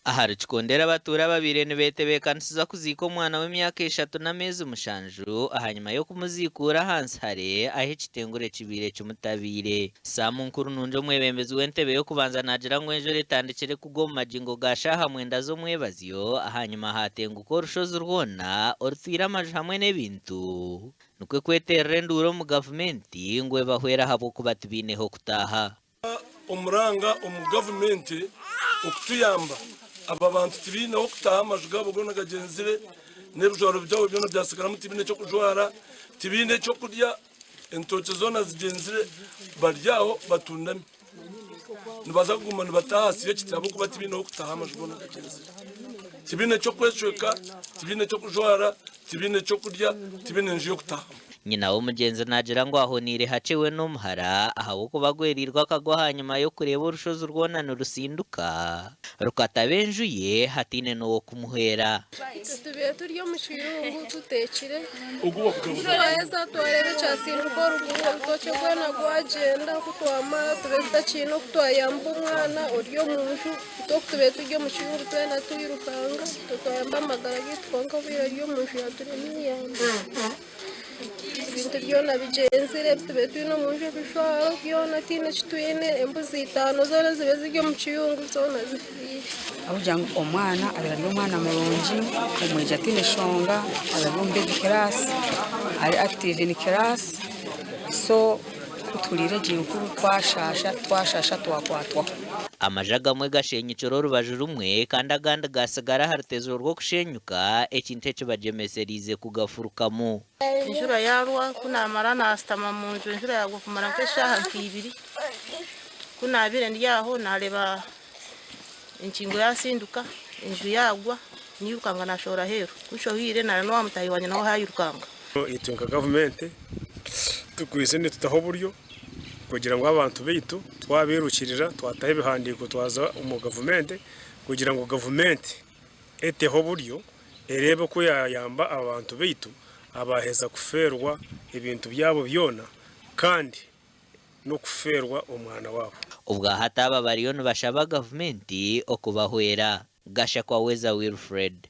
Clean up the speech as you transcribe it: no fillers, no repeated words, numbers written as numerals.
Ahari Kikondera abatuura ababaire nibetebeekanisiza kuziika omwana w'emyaka eshatu n'ameezi mushanju ahanyima y'okumuziikuura ahansi hare ahu ekitengure kibaire kimutabiire. Sam Nkurunungi omwebembezi w'entebe y'okubanza naagira ngu enjura etandikire kugwa omu magingo ga shaaha mwenda z'omwebazyo ahanyima haatenguka orushozi rwona orutwire amaju hamwe n'ebintu nikwo kweterera enduuru omu gavumenti ngu ebahwere ahabw'okuba tibaine h'okutaaha. Omuranga omu gavumenti okutuyamba. Aba bantu tibaine h'okutaaha amaju gaabo goona gagyenzire n'ebijwaro byabo byona byatsigaramu tibaine eky'okujwara, tibaine eky'okurya, entookye zoona zigyenzire bari aho batundami. Nibaza kuguma nibataaha ahansi y'ekiti ahabw'okuba tibaine h'okutaaha amaju goona gagyenzire. Tibaine ky'okweshweka, tibaine ky'okujwara, tibaine ky'okurya, tibaine nju y'okutaahamu. Nyina w'omugyenzi naagira ngu ahoniire hakye we n'omuhara ahabw'okuba agwereirwe akagwa ahanyima y'okureeba orushozi rwona nirutsinduka rukataba enju ye hataine n'ow'okumuhwera. Itwe tubaire turi omu kiyungu tuteekire, twaheza twareeba ekyatsinduka oruguru orutookye rwona rwagyenda ku twamara tubaire tutakiine oku twayamba omwana ori omu nju, itwe oku tubaire turi omu kiyungu twena twirukanga itwe twayamba amagara gaitu kwonka obwire ori omu nju yaaturema eiyamba. Ebintu byona bigyenzire ebi tubaire twine omu nju ebijwaro byona tihaine eki twine, embuzi itaano zoona ezibaire ziri omu kiyungu zoona zifiire. Ahabw'okugira ngu omwana abaire ari omwana murungi, omwegi ataine nshonga, abaire ari omu baby class, ari active in class, so ku tuhuriire egi nkuru twashaasha, twashaasha twakwatwaho. Amaju agamwe gashenyukire orubaju rumwe kandi agandi gaatsigara aha rutezo rw'okushenyuka, ekintu ekibagyemesereize kugafurukamu. Enjura yaarwa, ku naamara naashutama omu nju enjura yaagwa kumara nk'eshaaha nk'ibiri. Ku naabaire ndi aho naareeba enkingo yaasinduka, enju yaagwa, nairukanga naashohora aheeru. Ku nshohoire naareeba n'owa mutaahi wangye nawe yairukanga. Itwe nka gavumenti tukwaitse nitutaho oburyo kugira ngu abantu baitu twabairukirira twataho ebihandiiko twaza omu gavumenti kugira ngu gavumenti eteho oburyo ereebe oku yayamba abantu baitu abaheza kufeerwa ebintu byabo byona kandi n'okufeerwa omwana waabo. Obwahati aba bariyo nibashaba gavumenti okubahwera. Gashakwa Weza Wilfred.